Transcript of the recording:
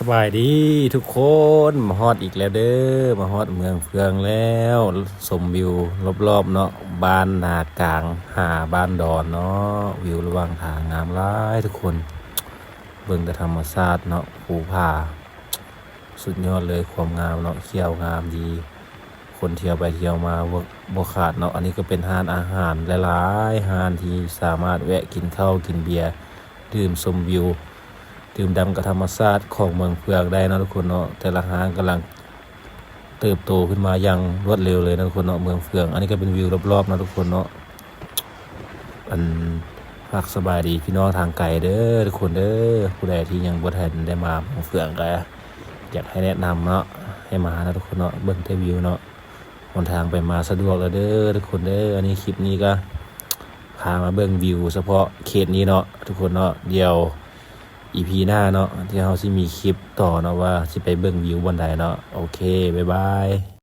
ສະບາຍດີທຸກຄົນ ມາຮອດອີກແລ້ວເດີ້ ມາຮອດເມືອງເຟືອງແລ້ວ ຊົມວິວລອບໆເນາະ ບ້ານນາກາງຫາບ້ານດອນເນາະ ວິວລະຫວ່າງທາງງາມຫຼາຍທຸກຄົນ ເບິ່ງແຕ່ທຳມະຊາດເນາະ ພູຜາ ສຸດຍອດເລີຍ ຄວາມງາມເນາະ ຂຽວງາມດີ ຄົນທ່ຽວໄປທ່ຽວມາບໍ່ ບໍ່ຂາດເນາະ ອັນນີ້ກໍເປັນຮ້ານອາຫານຫຼາຍໆຮ້ານທີ່ສາມາດແວະກິນເຂົ້າກິນເບຍ ດື່ມຊົມວິວ ດື່ມດ່ຳກັບທຳມະຊາດຂອງເມືອງເຟືອງໄດ້ເນາະທຸກຄົນເນາະ ແຕ່ລະຮ້ານກຳລັງເຕີບໂຕຂຶ້ນມາຢ່າງລວດເລັວເລີຍເນາະທຸກຄົນເນາະ ເມືອງເຟືອງ ອັນນີ້ກໍເປັນວິວລອບໆເນາະທຸກຄົນເນາະ ອັນ ຝາກສະບາຍດີພີ່ນ້ອງທາງໄກເດີ້ທຸກຄົນເດີ້ ຜູ້ໃດທີ່ຍັງບໍ່ທັນໄດ້ມາເມືອງເຟືອງກໍຢາກໃຫ້ແນະນຳເນາະ ໃຫ້ມາເນາະທຸກຄົນເນາະ ເບິ່ງແຕ່ວິວເນາະ ຫົນທາງໄປມາສະດວກແລ້ວເດີ້ທຸກຄົນເດີ້ ອັນນີ້ຄລິບນີ້ກໍພາມາເບິ່ງວິວສະເພາະເຂດນີ້ເນາະທຸກຄົນເນາະ ດຽວອີພີໜ້າເນາະ ທີ່ເຮົາຊິມີຄລິບຕໍ່ເນາະ ວ່າຊິໄປເບິ່ງວິວບ່ອນໃດເນາະ ໂອເຄ ບາຍບາຍ.